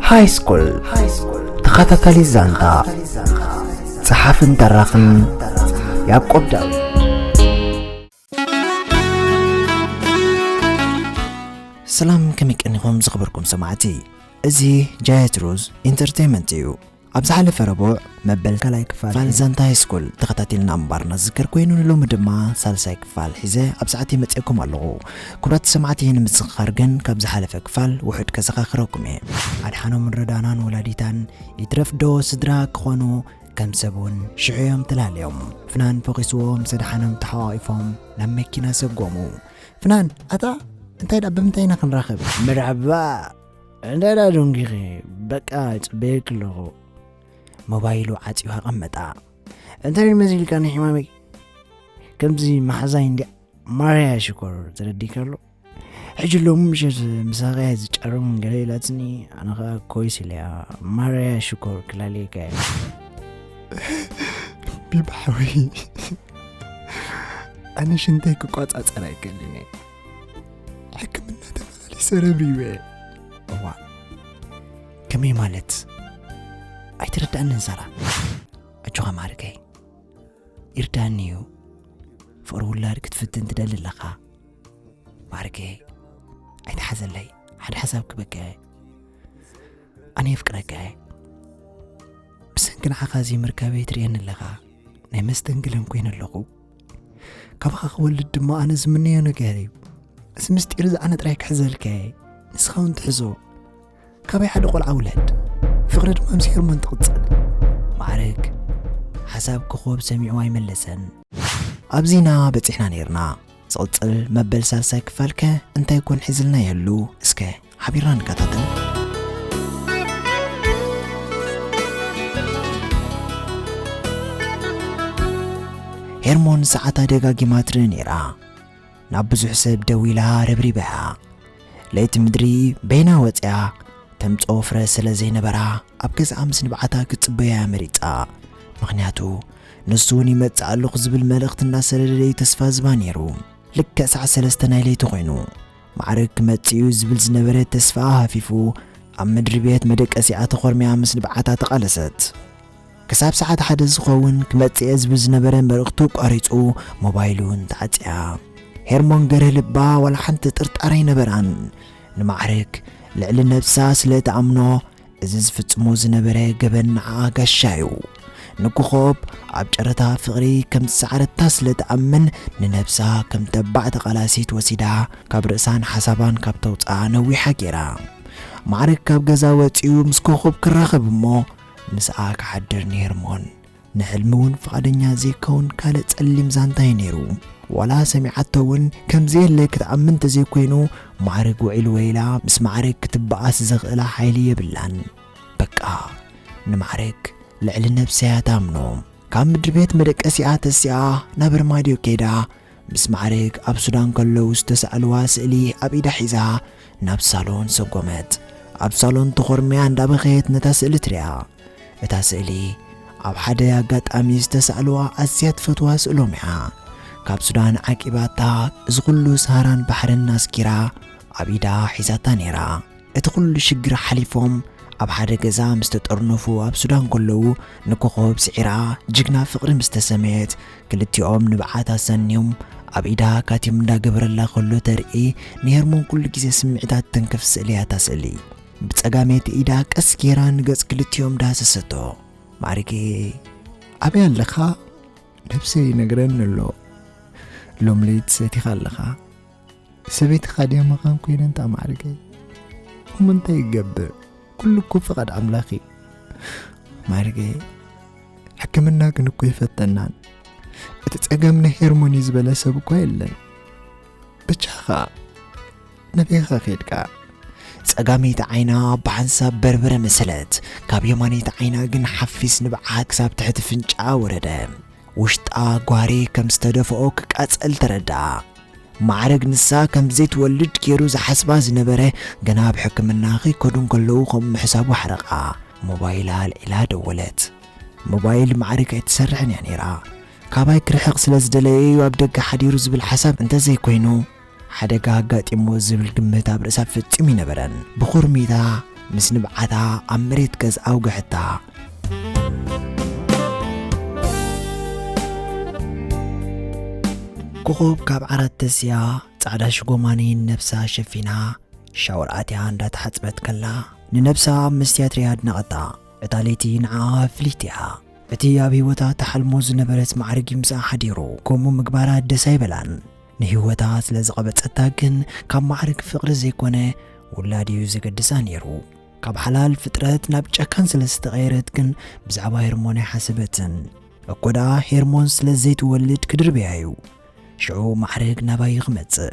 ሃይ ስኩል ተኸታታሊ ዛንታ፣ ጸሓፍን ተራኽን ያዕቆብ ዳዊት። ሰላም፣ ከመይ ቀኒኹም ዝኽበርኩም ሰማዕቲ? እዚ ጃየት ሩዝ ኢንተርቴይንመንት እዩ። ኣብ ዝሓለፈ ረቡዕ መበል ካልኣይ ክፋል ዛንታ ሃይ ስኩል ተኸታቲልና ምንባርና ዝዝከር ኮይኑ፣ ንሎሚ ድማ ሳልሳይ ክፋል ሒዘ ኣብ ሰዓት ይመጽኤኩም ኣለኹ። ክቡራት ሰማዕቲ፣ ንምዝኽኻር ግን ካብ ዝሓለፈ ክፋል ውሑድ ከዘኻኽረኩም እየ። ኣድሓኖምን ረዳናን ወላዲታን ይትረፍ ዶ ስድራ ክኾኑ ከም ሰብ እውን ሽዑ እዮም ተላለዮም። ፍናን ፈኺስዎ ምስ ኣድሓኖም ተሓቋቒፎም ናብ መኪና ሰጎሙ። ፍናን፣ ኣታ እንታይ ደኣ ብምንታይ ኢና ክንራኸብ? መርሓባ፣ እንታይ ደኣ ደንጊኺ? በቃ ጽበየኪ ኣለኹ። ሞባይሉ ዓጽዩ ኣቐመጣ። እንታይ መሲልካ ናይ ሕማመይ? ከምዚ መሓዛይ እንድያ ማርያ ሽኮር ተረዲእካ ኣሎ። ሕጂ ሎሚ ምሸት ምሳኻ እያ ዝጫረውን ገለ ኢላትኒ፣ ኣነ ኸኣ ኮይስ ኢለያ ማርያ ሽኮር ክላለየካ እየ። ቢባሕዊ፣ ኣነ ሽንተይ ክቋጻጸር ኣይክእልን እየ። ሕክምና ተመላሊሰ ረብሪበ። እዋ፣ ከመይ ማለት? ኣይተረዳእንን ሳራ። ኣጆኻ ማርከይ፣ ይርዳእኒ እዩ። ፍቕሪ ውላድ ክትፍትን ትደሊ ኣለኻ። ማርከይ፣ ኣይትሓዘለይ። ሓደ ሓሳብ ክበካ እየ። ኣነ የፍቅረካ እየ። ብሰንኪ ንዓኻ ዘይምርካበይ ትርእየኒ ኣለኻ። ናይ መስተንግለን ኮይነ ኣለኹ። ካባኻ ክወልድ ድማ ኣነ ዝምነዮ ነገር እዩ። እዚ ምስጢር እዚ ኣነ ጥራይ ክሕዘልካ እየ። ንስኻ እውን ትሕዞ። ካባይ ሓደ ቆልዓ ውለድ። ፍቕሪ ድማ ምስ ሄርሞን ትቕጽል። ማዕረግ፣ ሓሳብ ኮኾብ ሰሚዑ ኣይመለሰን። ኣብዚና በጺሕና ነይርና። ዝቕጽል መበል ሳልሳይ ክፋልከ እንታይ ኮን ሒዝልና ይህሉ? እስከ ሓቢርና ንከታተል። ሄርሞን ሰዓታ ደጋጊማ ትርኢ ነይራ። ናብ ብዙሕ ሰብ ደዊላ ረብሪባ እያ። ለይቲ ምድሪ በይና ወጽያ ተምጽኦ ፍረ ስለ ዘይነበራ፣ ኣብ ገዛኣ ምስ ንብዓታ ክትጽበያ እያ መሪጻ። ምኽንያቱ፣ ንሱ እውን ይመጽእ ኣለኹ ዝብል መልእኽቲ እንዳሰደደ እዩ ተስፋ ዝባ ነይሩ። ልክዕ ሰዓት ሰለስተ ናይ ለይቲ ኮይኑ፣ ማዕረግ ክመጽእ እዩ ዝብል ዝነበረ ተስፋኣ ሃፊፉ፣ ኣብ ምድሪ ቤት መደቀሲኣ ተኾርሚያ ምስ ንብዓታ ተቓለሰት። ክሳብ ሰዓት ሓደ ዝኸውን ክመጽእ እየ ዝብል ዝነበረ መልእኽቱ ኣቋሪጹ፣ ሞባይሉ እውን ተዓጽያ። ሄርሞን ገርህ ልባ ዋላ ሓንቲ ጥርጣረ ኣይነበራን። ንማዕረግ ልዕሊ ነብሳ ስለ ትኣምኖ፣ እዚ ዝፍጽሞ ዝነበረ ገበን ንዓኣ ጋሻ እዩ። ንኮኾብ ኣብ ጨረታ ፍቕሪ ከም ዝሰዓረታ ስለ ትኣምን፣ ንነብሳ ከም ተባዕ ተቓላሲት ወሲዳ፣ ካብ ርእሳን ሓሳባን ካብ ተውጽኣ ነዊሓ ገይራ። ማዕረግ ካብ ገዛ ወጺኡ ምስ ኮኾብ ክራኸብ እሞ፣ ምስኣ ክሓድር ንሄርሞን። ንሕልሚ እውን ፍቓደኛ ዘይከውን ካልእ ጸሊም ዛንታ እዩ ነይሩ። ዋላ ሰሚዓቶ እውን ከም ዘየለ ክትኣምን ተዘይኮይኑ፣ ማዕረግ ውዒሉ ወይላ ምስ ማዕረግ ክትበኣስ ዘኽእላ ሓይሊ የብላን። በቃ፣ ንማዕረግ ልዕሊ ነብሳ እያ ትኣምኖ። ካብ ምድሪ ቤት መደቀሲኣ ተሲኣ ናብ ኣርማድዮ ከይዳ፣ ምስ ማዕረግ ኣብ ሱዳን ከለዉ ዝተሳእልዋ ስእሊ ኣብ ኢዳ ሒዛ ናብ ሳሎን ሰጎመት። ኣብ ሳሎን ተኾርሚያ እንዳበኸየት ነታ ስእሊ ትሪኣ። እታ ስእሊ ኣብ ሓደ ኣጋጣሚ ዝተሳእልዋ ኣዝያ ትፈትዋ ስእሎም እያ። ካብ ሱዳን ዓቂባታ፣ እዚ ኩሉ ሰሃራን ባሕርን ኣስጊራ ኣብ ኢዳ ሒዛታ ነይራ። እቲ ኩሉ ሽግር ሓሊፎም ኣብ ሓደ ገዛ ምስ ተጠርነፉ ኣብ ሱዳን ከለዉ ንኮኾብ ስዒራ ጅግና ፍቕሪ ምስ ተሰመየት ክልቲኦም ንብዓት ኣሰንዮም ኣብ ኢዳ ካቲም እንዳገበረላ ከሎ ተርኢ ንሄርሞን ኩሉ ግዜ ስምዒታት ትንክፍ ስእሊ እያ እታ ስእሊ። ብጸጋመይቲ ኢዳ ቀስ ጌራ ንገጽ ክልቲኦም ዳህሰሰቶ። ማዕሪገ ኣበይ ኣለኻ? ነብሰይ ይነግረኒ ኣሎ። ሎም ለይቲ ሰቲኻ ኣለኻ። ሰበይትኻ ድያ መኻን ኮይነ እንታ ማዕሪገይ? እሞ እንታይ ይገብር? ኩሉ እኮ ፍቓድ ኣምላኽ እዩ። ማዕሪገይ ሕክምና ግን እኮ ይፈተናን። እቲ ጸገም ንሄርሞን እዩ ዝበለ ሰብ እኳ የለን። ብቻኻ ናበይኻ ኬድካ? ጸጋመይቲ ዓይና ብሓንሳብ በርበረ መሰለት። ካብ የማነይቲ ዓይና ግን ሓፊስ ንብዓት ክሳብ ትሕቲ ፍንጫ ወረደ። ውሽጣ ጓሪ ከም ዝተደፍኦ ክቃጸል ተረድኣ። ማዕረግ ንሳ ከም ዘይትወልድ ገይሩ ዝሓስባ ዝነበረ ገና ኣብ ሕክምና ከይከዱ እንከለዉ ከም ምሕሳቡ ሓረቓ። ሞባይላ ኣልዒላ ደወለት። ሞባይል ማዕረግ ኣይትሰርሕን እያ ነይራ። ካባይ ክርሕቕ ስለ ዝደለየ እዩ ኣብ ደገ ሓዲሩ ዝብል ሓሳብ እንተዘይኮይኑ፣ ሓደጋ ኣጋጢሞ ዝብል ግምት ኣብ ርእሳ ፈጺሙ ኣይነበረን። ብኹርሚታ ምስ ንብዓታ ኣብ መሬት ገዝ ኣውግሐታ። ኮኾብ ካብ ዓራት ተሲኣ ጻዕዳ ሽጎማኒ ነብሳ ሸፊና ሻወር ኣትያ እንዳተሓጽበት ከላ ንነብሳ ኣብ መስትያት ሪኣ ኣድነቐታ። እታ ለይቲ ንዓኣ ፍልይቲ እያ። እቲ ኣብ ህይወታ ተሓልሞ ዝነበረት ማዕርግ ይምስኣ ሓዲሩ። ከምኡ ምግባራ ደስ ኣይበላን። ንህይወታ ስለ ዝቐበጸታ ግን ካብ ማዕርግ ፍቕሪ ዘይኮነ ውላድ እዩ ዘገድሳ ነይሩ። ካብ ሓላል ፍጥረት ናብ ጨካን ስለ ዝተቐየረት ግን ብዛዕባ ሄርሞን ኣይሓሰበትን። እኮ ደኣ ሄርሞን ስለ ዘይትወልድ ክድርብያ እዩ። ሽዑ ማዕርግ ናባይ ክመጽእ።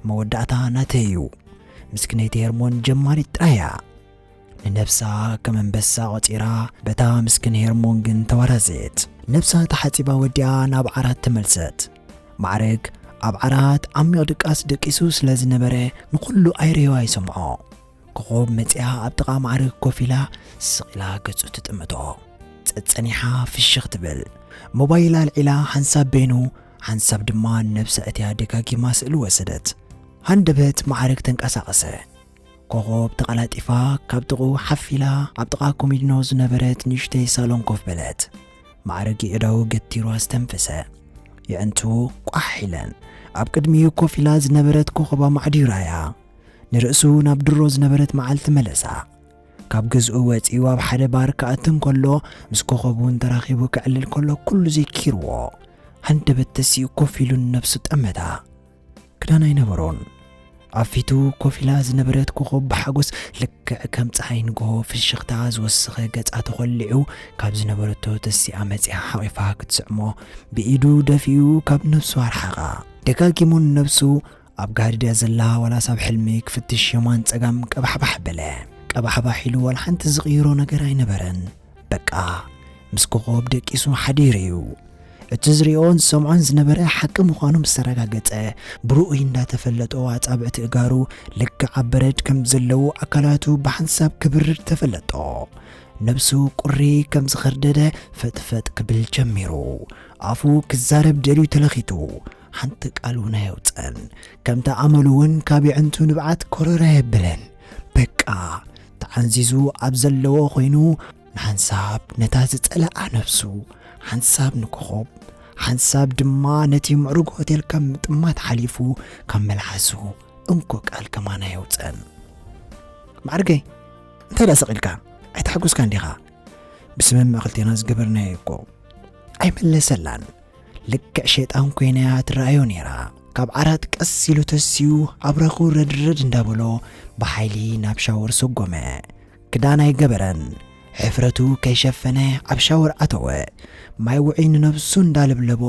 መወዳእታ ናተይ እዩ። ምስኪነይቲ ሄርሞን ጀማሪት ጥራይ እያ። ንነብሳ ከም ኣንበሳ ቆጺራ በታ ምስኪን ሄርሞን ግን ተዋራዘየት። ነብሳ ተሓጺባ ወዲኣ ናብ ዓራት ተመልሰት። ማዕረግ ኣብ ዓራት ዓሚቕ ድቃስ ደቂሱ ስለ ዝነበረ ንኹሉ ኣይርእዮ ኣይሰምዖ። ኮኾብ መጺኣ ኣብ ጥቓ ማዕረግ ኮፍ ኢላ ስቕ ኢላ ገጹ ትጥምቶ። ጸጸኒሓ ፍሽኽ ትብል። ሞባይላ ኣልዒላ ሓንሳብ በይኑ ሓንሳብ ድማ ነብሳ እትያ ደጋጊማ ስእሊ ወሰደት። ሃንደበት ማዕረግ ተንቀሳቐሰ። ኮኾብ ተቐላጢፋ ካብ ጥቕኡ ሓፍ ኢላ ኣብ ጥቓ ኮሚድኖ ዝነበረት ንእሽተይ ሳሎን ኮፍ በለት። ማዕረግ የእዳዉ ገቲሩ ኣስተንፈሰ። የዕንቱ ቋሕ ኢለን ኣብ ቅድሚኡ ኮፍ ኢላ ዝነበረት ኮኾብ ኣማዕድዩ ረኣያ። ንርእሱ ናብ ድሮ ዝነበረት መዓልቲ መለሳ። ካብ ገዝኡ ወጺኡ ኣብ ሓደ ባር ክኣቱ እንከሎ ምስ ኮኾብ እውን ተራኺቡ ክዕልል ከሎ ኩሉ ዘይኪርዎ። ሃንደበት ተሲኡ ኮፍ ኢሉ ንነብሱ ጠመታ። ክዳን ኣይነበሮን። ኣብ ፊቱ ኮፍ ኢላ ዝነበረት ኮኾብ ብሓጎስ ልክዕ ከም ጸሓይ ንግሆ ፍሽኽታ ዝወሰኸ ገጻ ተኾሊዑ ካብ ዝነበረቶ ተሲኣ መጺኣ ሓቒፋ ክትስዕሞ ብኢዱ ደፊኡ ካብ ነብሱ ኣርሓቓ። ደጋጊሙ ንነብሱ ኣብ ጋሪ ድያ ዘላ ዋላስ ኣብ ሕልሚ ክፍትሽ የማን ጸጋም ቀባሕባሕ በለ። ቀባሕባሕ ኢሉ ዋላ ሓንቲ ዝቕይሮ ነገር ኣይነበረን። በቃ ምስ ኮኾብ ደቂሱ ሓዲሩ እዩ። እቲ ዝሪኦን ዝሰምዖን ዝነበረ ሓቂ ምዃኑ ምስ ተረጋገጸ፣ ብርኡይ እንዳተፈለጦ ኣጻብዕቲ እጋሩ ልክዕ ኣብ በረድ ከም ዘለዉ ኣካላቱ ብሓንሳብ ክብርድ ተፈለጦ። ነብሱ ቁሪ ከም ዝኸርደደ ፈጥፈጥ ክብል ጀሚሩ። ኣፉ ክዛረብ ደልዩ ተለኺቱ፣ ሓንቲ ቃል እውን ኣየውጸን። ከምቲ ኣመሉ እውን ካብ የዕንቱ ንብዓት ኮረር ኣየብለን። በቃ ተዓንዚዙ ኣብ ዘለዎ ኮይኑ ንሓንሳብ ነታ ዝጸልኣ ነብሱ፣ ሓንሳብ ንኮኾብ፣ ሓንሳብ ድማ ነቲ ምዕሩግ ሆቴል ካብ ምጥማት ሓሊፉ ካብ መልሓሱ እንኮ ቃል ከማን ኣየውጸን። ማዕርገይ፣ እንታይ ደኣ ስቕ ኢልካ? ኣይተሓጎስካን ዲኻ? ብስምምዕ ክልቴና ዝገበርናዮ እኮ። ኣይመለሰላን። ልክዕ ሸይጣን ኮይና እያ ትረኣዮ ነይራ። ካብ ዓራት ቀስ ኢሉ ተሲኡ ኣብራኹ ረድረድ እንዳበሎ ብሓይሊ ናብ ሻወር ሰጎመ። ክዳን ኣይገበረን። ሕፍረቱ ከይሸፈነ ኣብ ሻወር ኣተወ። ማይ ውዑይ ንነብሱ እንዳለብለቦ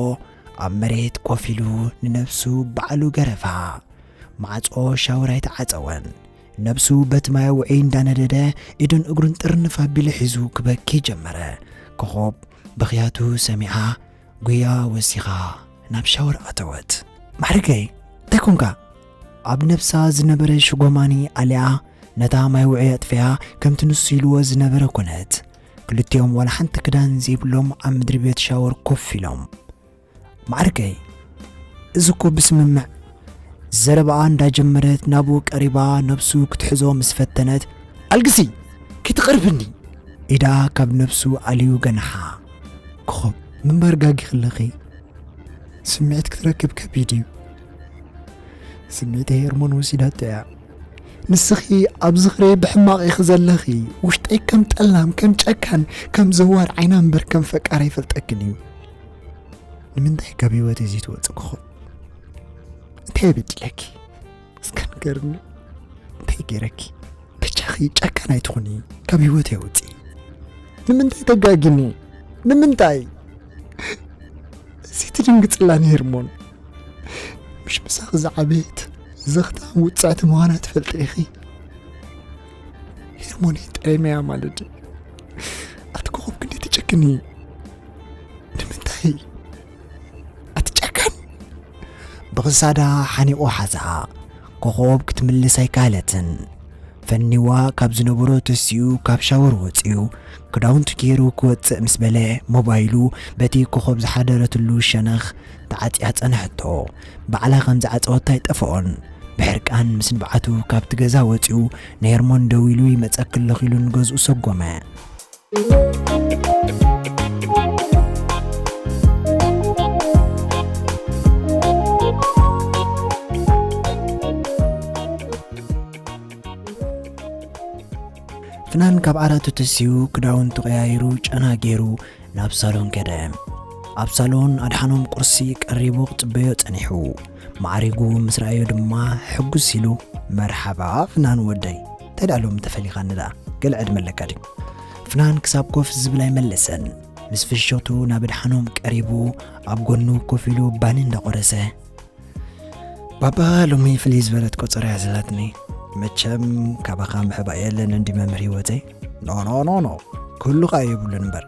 ኣብ መሬት ኮፍ ኢሉ ንነብሱ ባዕሉ ገረፋ። ማዕጾ ሻወር ኣይተዓጸወን። ነብሱ በቲ ማይ ውዑይ እንዳነደደ ኢዱን እግሩን ጥርንፍ ኣቢሉ ሒዙ ክበኪ ጀመረ። ኮኾብ ብኽያቱ ሰሚዓ ጉያ ወሲኻ ናብ ሻወር ኣተወት። ማዕርገይ፣ እንታይ ኮንካ? ኣብ ነብሳ ዝነበረ ሽጎማኒ ኣልያ ነታ ማይ ውዑይ ኣጥፊኣ ከምቲ ንሱ ኢልዎ ዝነበረ ኮነት። ክልቲኦም ዋላ ሓንቲ ክዳን ዘይብሎም ኣብ ምድሪ ቤት ሻወር ኮፍ ኢሎም። ማዕርገይ፣ እዚ እኮ ብስምምዕ። ዘረባኣ እንዳጀመረት ናብኡ ቀሪባ ነብሱ ክትሕዞ ምስ ፈተነት፣ ኣልግሲ! ከይትቐርብኒ! ኢዳ ካብ ነብሱ ኣልዩ ገንሓ። ኮኾብ፣ ምንባር ጋጊኺ ኣለኺ። ስምዒት ክትረክብ ከቢድ እዩ። ስምዒተይ ሄርሞን ወሲዳቶ እያ። ንስኺ ኣብ ዝኽረይ ብሕማቕ ኢኺ ዘለኺ። ውሽጠይ ከም ጠላም፣ ከም ጨካን፣ ከም ዘዋር ዓይና እምበር ከም ፈቃር ኣይፈልጠክን እዩ። ንምንታይ ካብ ህይወተይ ዘይትወጽእ ኮኾብ? እንታይ በዲለኪ? እስከ ንገርኒ። እንታይ ገይረኪ? በጃኺ ጨካን ኣይትኹኒ። ካብ ህይወተይ ውጺ። ንምንታይ ተጋጊኒ? ንምንታይ? እዚ ትድንግጽላኒ ሄርሞን። ምሽ ምሳኺ ዝዓበየት ዘኽታም ውጽዕቲ ምዃና ትፈልጢ ኢኺ። ሄርሞን ጠይመያ ማለት ድዩ? ኣቲ ኮኾብ ክንደይ ትጨክኒ? ንምንታይ? ኣቲ ጨካን! ብኽሳዳ ሓኒቑ ሓዝኣ። ኮኾብ ክትምልስ ኣይከኣለትን። ፈኒዋ ካብ ዝነበሮ ተሲኡ ካብ ሻወር ወጺኡ ክዳውንቱ ገይሩ ክወጽእ ምስ በለ፣ ሞባይሉ በቲ ኮኾብ ዝሓደረትሉ ሸነኽ ተዓጽያ ጸንሐቶ። ባዕላ ከም ዝዓጸወታ ኣይጠፍኦን። ብሕርቃን ምስ ንብዓቱ ካብቲ ገዛ ወጺኡ ንሄርሞን ደዊሉ ይመጸኪ ኣለኹ ኢሉ ንገዝኡ ሰጎመ። ፍናን ካብ ዓራቱ ተሲኡ ክዳውንቱ ቀያይሩ ጨና ገይሩ ናብ ሳሎን ከደ። ኣብ ሳሎን ኣድሓኖም ቁርሲ ቀሪቡ ክጽበዮ ጸኒሑ። ማዕሪጉ ምስ ረኣዮ ድማ ሕጉስ ኢሉ፣ "መርሓባ ፍናን ወደይ፣ እንታይ ደኣ ሎሚ ተፈሊኻኒ ደኣ? ገለ ዕድመ ኣለካ ድዩ?" ፍናን ክሳብ ኮፍ ዝብል ኣይመለሰን። ምስ ፍሸቱ ናብ ኣድሓኖም ቀሪቡ ኣብ ጎኑ ኮፍ ኢሉ ባኒ እንዳቆረሰ፣ "ባባ፣ ሎሚ ፍልይ ዝበለት ቆጸራ እያ ዘላትኒ። መቸም ካባኻ ምሕባእ የለን እንዲ መምህር ህይወተይ?" "ኖ፣ ኖ፣ ኖ፣ ኖ። ክህሉኻ የብሉን እምበር።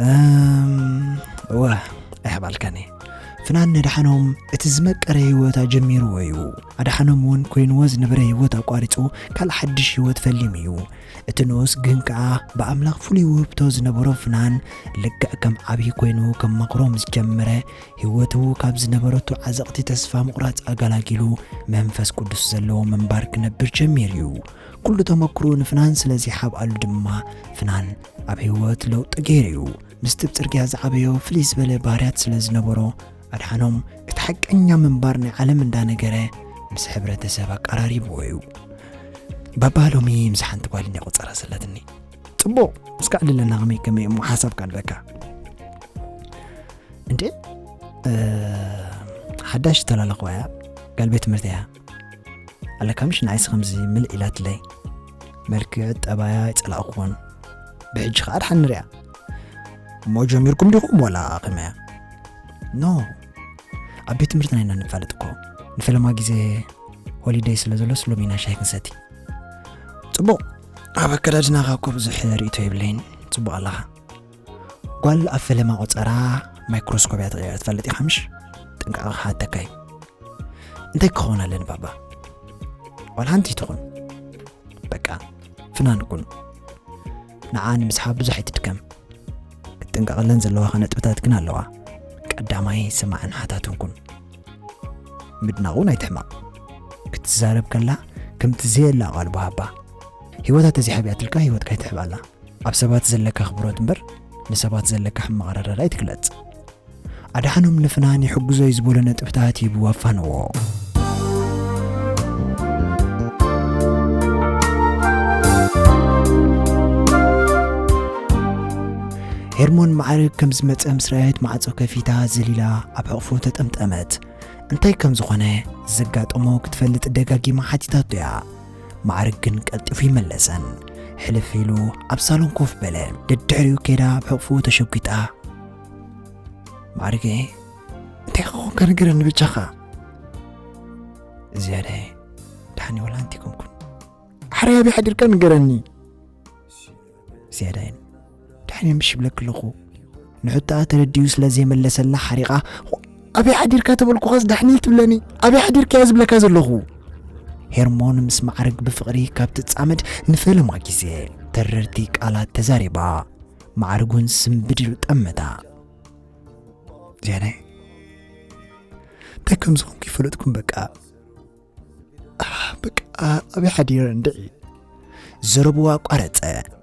እም፣ እወ፣ ኣይሕባልካን እየ። ፍናን ነድሓኖም እቲ ዝመቀረ ህይወት ኣጀሚርዎ እዩ። ኣድሓኖም እውን ኮይንዎ ዝነበረ ህይወት ኣቋሪጹ ካልእ ሓድሽ ህይወት ፈሊሙ እዩ። እቲ ንኡስ ግን ከኣ ብኣምላኽ ፍሉይ ውህብቶ ዝነበሮ ፍናን ልክዕ ከም ዓብዪ ኮይኑ ከማኽሮ ምስ ጀመረ፣ ህይወቱ ካብ ዝነበረቶ ዓዘቕቲ ተስፋ ምቑራጽ ኣገላጊሉ መንፈስ ቅዱስ ዘለዎ ምንባር ክነብር ጀሚሩ እዩ። ኩሉ ተመክሮኡ ንፍናን ስለ ዘይሓብኣሉ ድማ ፍናን ኣብ ህይወት ለውጢ ገይሩ እዩ። ምስቲ ኣብ ጽርግያ ዝዓበዮ ፍልይ ዝበለ ባህርያት ስለ ዝነበሮ፣ ኣድሓኖም እቲ ሓቀኛ ምንባር ናይ ዓለም እንዳነገረ ምስ ሕብረተሰብ ኣቀራሪብዎ እዩ። "ባባ፣ ሎሚ ምስ ሓንቲ ጓል እንድያ ቆጸራ ዘለትኒ። ጽቡቕ፣ እስከ ዕልለና ከመይ ከመይ እሞ ሓሳብካ ንበካ?" "እንዴ፣ እ፣ ሓዳሽ ዝተላለኽዋ እያ፣ ጋል ቤት ትምህርቲ እያ። ኣለካ ምሽ ንዓይሲ ከምዚ ምልእ ኢላትለይ። መልክዕ ጠባያ ኣይጸላእኩዎን። ብሕጂ ኸኣ ድሓን ንሪኣ። እሞ ጀሚርኩም ዲኹም ዋላ ከመያ?" "ኖ፣ ኣብ ቤት ትምህርትና ኢና ንፋለጥ እኮ። ንፈለማ ግዜ ሆሊደይ ስለ ዘሎስ ሎሚ ኢና ሻሂ ክንሰቲ። ጽቡቕ፣ ኣብ ኣከዳድናኻ እኮ ብዙሕ ርእይቶ የብለይን። ጽቡቕ ኣለኻ። ጓል ኣብ ፈለማ ቆጸራ ማይክሮስኮፕ እያ ተቐይራ ትፈልጥ ኢኻ ምሽ? ጥንቃቐ ክሓተካ እዩ። እንታይ ክኸውን ኣለኒ ባባ? ዋላ ሓንቲ ትኹን። በቃ፣ ፍናን ኩን። ንዓ ንምስሓብ ብዙሕ ኣይትድከም። ክትጥንቀቐለን ዘለዋኻ ነጥብታት ግን ኣለዋ። ቀዳማይ፣ ስማዕን ሓታትን ኩን። ምድናቕ እውን ኣይትሕመቕ። ክትዛረብ ከላ ከምቲ ዘየላ ኣቓልቦ ሃባ። ህይወታ ተዘይሓቢኣትልካ ህይወትካ ኣይትሕብኣላ። ኣብ ሰባት ዘለካ ኣኽብሮት እምበር ንሰባት ዘለካ ሕማቕ ኣረዳድኣ ኣይትግለጽ። ኣድሓኖም ንፍናን ይሕግዞ እዩ ዝበሎ ነጥብታት ሂቡ ኣፋነዎ። ሄርሞን ማዕርግ ከም ዝመጸ ምስ ረኣየት ማዕጾ ከፊታ ዘሊላ ኣብ ሕቕፉ ተጠምጠመት። እንታይ ከም ዝኾነ ዘጋጠሞ ክትፈልጥ ደጋጊማ ሓቲታቶ እያ። ማዕርግ ግን ቀልጢፉ ይመለሰን። ሕልፍ ኢሉ ኣብ ሳሎን ኮፍ በለ። ደድሕሪኡ ከይዳ ኣብ ሕቕፉ ተሸጒጣ፣ "ማዕርገ፣ እንታይ ክኾንካ ንገረኒ በጃኻ?" "ዝያዳይ፣ ደሓን ዋላ ኣንቲ ኮንኩን?" "ሓራይ ኣበይ ሓዲርካ ንገረኒ?" "ዝያዳይ፣ ደሓን እየ ምሽ ይብለኪ ኣለኹ?" ንሕቶኣ ተረዲኡ ስለ ዘይመለሰላ ሓሪቓ፣ "ኣበይ ሓዲርካ ተበልኩኻስ ዳሕኒ ትብለኒ? ኣበይ ሓዲርካ እየ ዝብለካ ዘለኹ?" ሄርሞን ምስ ማዕርግ ብፍቕሪ ካብ ትጻመድ ንፈለማ ግዜ ተረርቲ ቃላት ተዛሪባ። ማዕርግ እውን ስምብድ ኢሉ ጠመታ። "ዝያዳይ፣ እንታይ ከም ዝኾንኩ ይፈለጥኩም በቃ። በቃ፣ ኣበይ ሓዲረ እንድዒ?" ዘረብኡ ኣቋረጸ።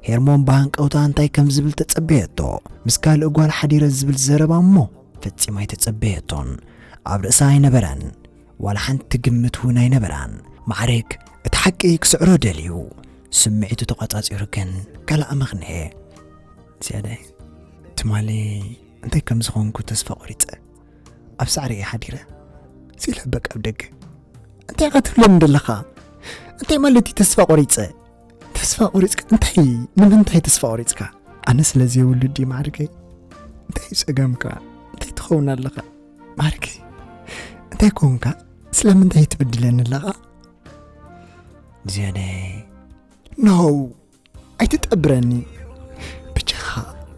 ሄርሞን ብሃንቀውታ እንታይ ከም ዝብል ተጸበየቶ። ምስ ካልእ ጓል ሓዲረ ዝብል ዘረባ እሞ ፈጺማ ኣይተጸበየቶን። ኣብ ርእሳ ኣይነበረን። ዋላ ሓንቲ ግምት እውን ኣይነበራን። ማዕርግ እቲ ሓቂ ክስዕሮ ደልዩ። ስምዒቱ ተቋጻጺሩ ግን ካልእ ኣመኽንየ። "ዝያዳይ፣ ትማሊ እንታይ ከም ዝኾንኩ ተስፋ ቆሪጸ። ኣብ ሳዕሪ እየ ሓዲረ። ስኢለ በቃ ኣብ ደገ። እንታይ ኢኻ ትብለኒ ዘለኻ? እንታይ ማለት እዩ ተስፋ ቆሪጸ? ተስፋ ቆሪጽካ እንታይ? ንምንታይ ተስፋ ቆሪጽካ?" "ኣነ ስለ ዘይውልድ ድዩ ማዕርገይ? እንታይ እዩ ጸገምካ? እንታይ ትኸውን ኣለኻ? ማዕርገይ፣ እንታይ ኮንካ? ስለምንታይ ትብድለኒ ኣለኻ?" "ዝያዳይ፣ ኖ፣ ኣይትጠብረኒ። በጃኻ፣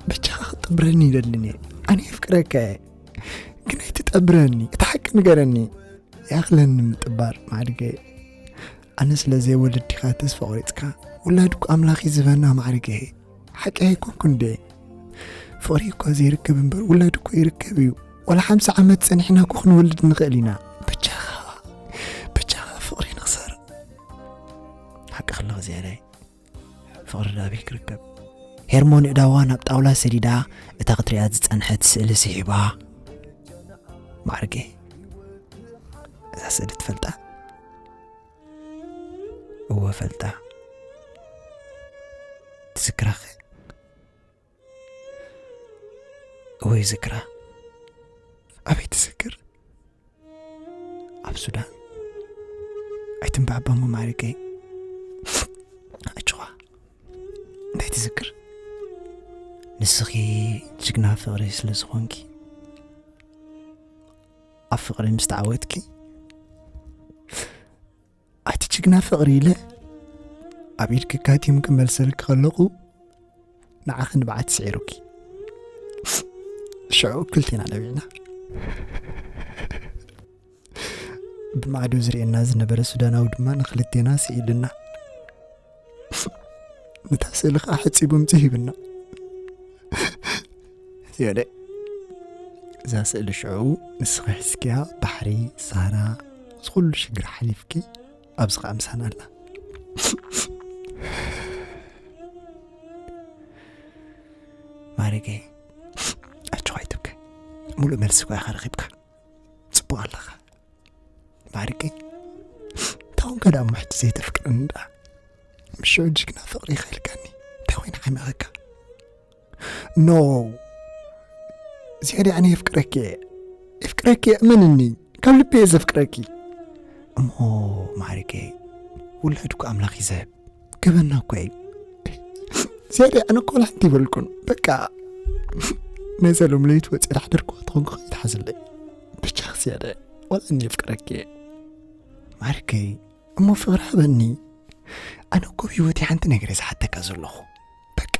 በጃኻ ክትጠብረኒ ይደልን እየ። ኣነ የፍቅረካ እየ። ግን ኣይትጠብረኒ። እቲ ሓቂ ንገረኒ። ይኣኽለኒ ምጥባር ማዕርገይ። ኣነ ስለ ዘይወልድ ዲኻ ተስፋ ቆሪጽካ? ውላድ እኮ ኣምላኽ እዩ ዝህበና ማዕርገይ። ሓቂ ኣይኮንኩን እንዴ? ፍቕሪ እኮ ዘይርከብ እምበር ውላድ እኮ ይርከብ እዩ። ዋላ ሓምሳ ዓመት ጸኒሕና እኮ ክንወልድ ንኽእል ኢና። በጃኻ፣ በጃኻ ፍቕሪ ንኽሰር። ሓቂ ከለኻ ዝያዳይ ፍቕሪ ዳበይ ክርከብ? ሄርሞን እዳዋ ናብ ጣውላ ሰዲዳ እታ ክትሪኣ ዝጸንሐት ስእሊ ስሒባ። ማዕርገይ፣ እዛ ስእሊ ትፈልጣ? እወ ፈልጣ። ትዝክራኸ? እወ ይዝክራ። ኣበይ ትዝክር? ኣብ ሱዳን። ኣይትንባዕባ እሞ ማዕርገይ። ኣጆኻ። እንታይ ትዝክር? ንስኺ ጅግና ፍቕሪ ስለ ዝኾንኪ፣ ኣብ ፍቕሪ ምስ ተዓወትኪ፣ ኣቲ ጅግና ፍቕሪ ኢለ ኣብ ኢድኪ ካቲም ክመልሰልኪ ከለኹ፣ ንዓኺ ንብዓት ስዒሩኪ። ሽዑ ክልቴና ነቢዕና። ብማዕዶ ዝርእየና ዝነበረ ሱዳናዊ ድማ ንኽልቴና ስኢልና። ነታ ስእሊ ኸዓ ሕጺቡ ምጽ ሂብና። ዝያደ እዛ ስእሊ ሽዑ ንስኺ ሒዝክያ ባሕሪ፣ ሳህራ፣ ዝኹሉ ሽግር ሓሊፍኪ ኣብዚ ኸዓ ምሳና ኣላ። ማዕርገይ፣ ኣጆኻ ኣይትብከ። ሙሉእ መልሲ እኳ ኢኻ ረኺብካ። ጽቡቕ ኣለኻ። ማዕርገይ፣ እንታይ ኾንካ ደኣ እሞ ሕጂ ዘይተፍቅረኒ ደኣ? ምስ ሽዑ ጅግና ፍቕሪ ኢኻ ኢልካኒ። እንታይ ኮይነ ዓሚቐካ? ኖ። ዝያዳ ኣነ የፍቅረኪ እየ። የፍቅረኪ እየ፣ እመንኒ። ካብ ልቢ እየ ዘፍቅረኪ። እሞ ማዕርገይ፣ ውላድ እኮ ኣምላኽ እዩ ዝህብ። ገበና እኮ እዩ። ዝያዳ ኣነ እኮ ዋላ ሓንቲ ይበልኩን። በቃ፣ ነዛ ሎም ለይቲ ወፂአ ዳሕደርኩዋ ተኾንኩ ከይትሓዝለይ። ብቻ ዝያዳ ዋላ እኒ የፍቅረኪ እየ። ማዕርገይ፣ እሞ ፍቕሪ ሃበኒ። ኣነ እኮ ኣብ ህይወተይ ሓንቲ ነገር እየ ዝሓተካ ዘለኹ። በቃ፣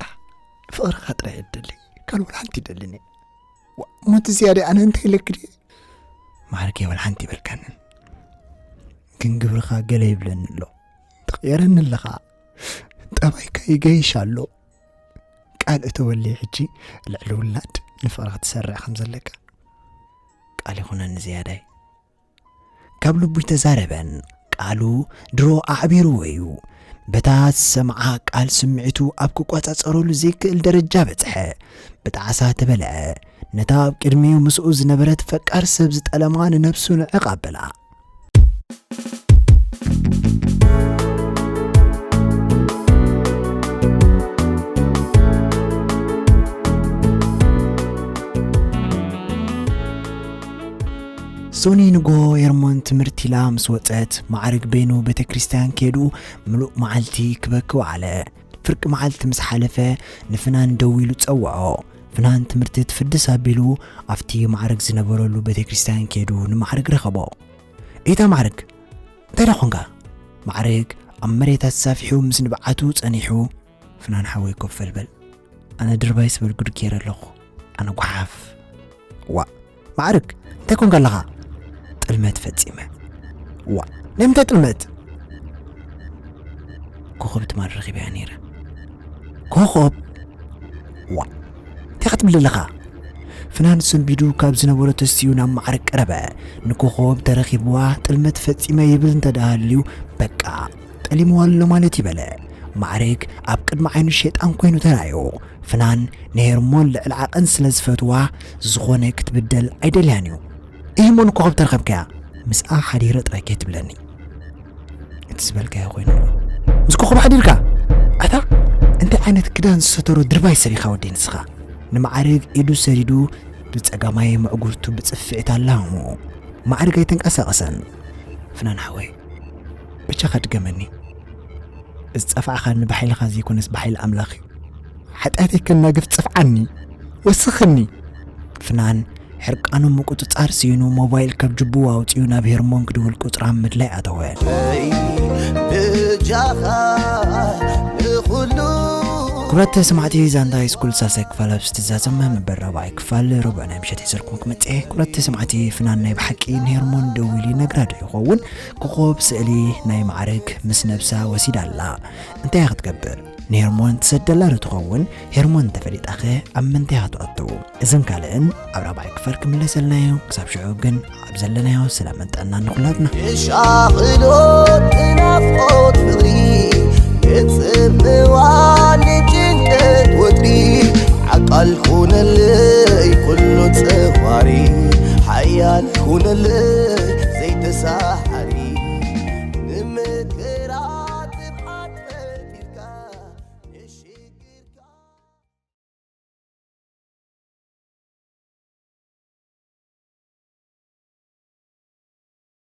ፍቕርኻ ጥራይ እየ እደሊ። ካልእ ዋላ ሓንቲ ይደልን እየ። ዋ፣ እሞ እቲ ዝያዳ ኣነ እንታይ ኢለኪ ድየ? ማዕርገይ ዋላ ሓንቲ ይበልካንን። ግን ግብርኻ ገለ ይብለኒ ኣሎ። ትቕየረኒ ኣለኻ። ጠባይካ ይገይሽ ኣሎ። ቃል እተወለይ ሕጂ ልዕሊ ውላድ ንፍቕሪ ክትሰርዕ ከም ዘለካ ቃል ይኹነኒ ዝያዳይ። ካብ ልቡ ኣይተዛረበን። ቃሉ ድሮ ኣዕቢርዎ እዩ። በታ ዝሰምዓ ቃል ስምዒቱ ኣብ ክቆጻጸረሉ ዘይክእል ደረጃ በጽሐ። ብጣዕሳ ተበልዐ። ነታ ኣብ ቅድሚኡ ምስኡ ዝነበረት ፈቃር ሰብ ዝጠለማ ንነብሱ ንዕቕ ኣበላ። ሶኒ ንግሆ ሄርሞን ትምህርቲ ኢላ ምስ ወጸት፣ ማዕርግ በይኑ ቤተ ክርስቲያን ከይዱ ምሉእ መዓልቲ ክበኪ ወዓለ። ፍርቂ መዓልቲ ምስ ሓለፈ፣ ንፍናን ደዊሉ ጸውዖ። ፍናን ትምህርቲ ትፍድስ ኣቢሉ፣ ኣብቲ ማዕርግ ዝነበረሉ ቤተ ክርስቲያን ከይዱ ንማዕርግ ረኸቦ። "ኤታ ማዕርግ፣ እንታይ ደኣ ኾንካ?" ማዕርግ ኣብ መሬት ኣሳፊሑ ምስ ንብዓቱ ጸኒሑ፣ "ፍናን ሓወይ ኮፍ በል በል። ኣነ ድርባይ ስበል ጉድ ገይረ ኣለኹ። ኣነ ጓሓፍ። ዋ፣ ማዕርግ፣ እንታይ ኮንካ ኣለኻ?" "ጥልመት ፈጺመ." "ዋ፣ ናይ ምንታይ ጥልመት?" "ኮኸብ ትማል ረኺበያ ነይረ." "ኮኸብ? ዋ፣ እንታይ ክትብል ኣለኻ?" ፍናን ሰንቢዱ ካብ ዝነበሮ ተሲኡ ናብ ማዕርግ ቀረበ። ንኮኸብ ተረኺብዋ ጥልመት ፈጺመ ይብል እንተ ደኣ ሃልዩ፣ በቃ፣ ጠሊምዋ ኣሎ ማለት እዩ በለ። ማዕርግ ኣብ ቅድሚ ዓይኑ ሸይጣን ኮይኑ ተራእዮ። ፍናን ንሄርሞን ልዕሊ ዓቐን ስለ ዝፈትዋ፣ ዝኾነ ክትብደል ኣይደልያን እዩ። "እህ፣ እሞ ንኮኸብ ተረኸብካያ?" "ምስኣ ሓዲረ ጥራይ ከይትብለኒ። እቲ ዝበልካዮ ኮይኑ ኣሎ። ምስ ኮኸብ ሓዲርካ? ኣታ እንታይ ዓይነት ክዳን ዝሰተሮ ድርባይ ሰብ ኢኻ ወደይ ንስኻ?" ንማዕርግ ኢዱ ሰዲዱ ብጸጋማይ መዕጉርቱ ብጽፍዒት ኣላህሞ። ማዕርግ ኣይተንቀሳቐሰን። "ፍናን ሓወይ፣ ብቻኻ ድገመኒ። ዝጸፋዕኻኒ ብሓይልኻ ዘይኮነስ ብሓይሊ ኣምላኽ እዩ። ሓጢኣተይ ከናግፍ ጽፍዓኒ፣ ወስኸኒ!" ፍናን ሕርቃኑ ምቁጽጻር ስኢኑ ሞባይል ካብ ጅቡ ኣውጺኡ ናብ ሄርሞን ክድውል ቁጽራ ምድላይ ኣተወ። በጃኻ ንኹሉ ክቡራት ሰማዕቲ ዛንታ ሃይስኩል ሳልሳይ ክፋል ኣብ ዝትዛዘም መበል ራብዓይ ክፋል ረቡዕ ናይ ምሸት ይዘልኩም ክመጽእ። ክቡራት ሰማዕቲ ፍናን ናይ ብሓቂ ንሄርሞን ደዊሉ ይነግራ ዶ ይኸውን? ኮኾብ ስእሊ ናይ ማዕረግ ምስ ነብሳ ወሲዳ ኣላ። እንታይ ክትገብር? ንሄርሞን ትሰደላ ዶ ትኸውን? ሄርሞን እንተፈሊጣኸ ኣብ ምንታይ ክትኣቱ? እዝን ካልእን ኣብ ራብዓይ ክፋል ክምለሰልና እዩ። ክሳብ ሽዑ ግን ኣብ ዘለናዮ ሰላምን ጥዕናን ንኹላትና። የሻቕሎት ናፍቆት ፍቕሪ፣ የጽምዋ ንጭንቀት ወጥሪ። ዓቃል ኩነለይ ኩሉ ጸዋሪ፣ ሓያል ኩነለይ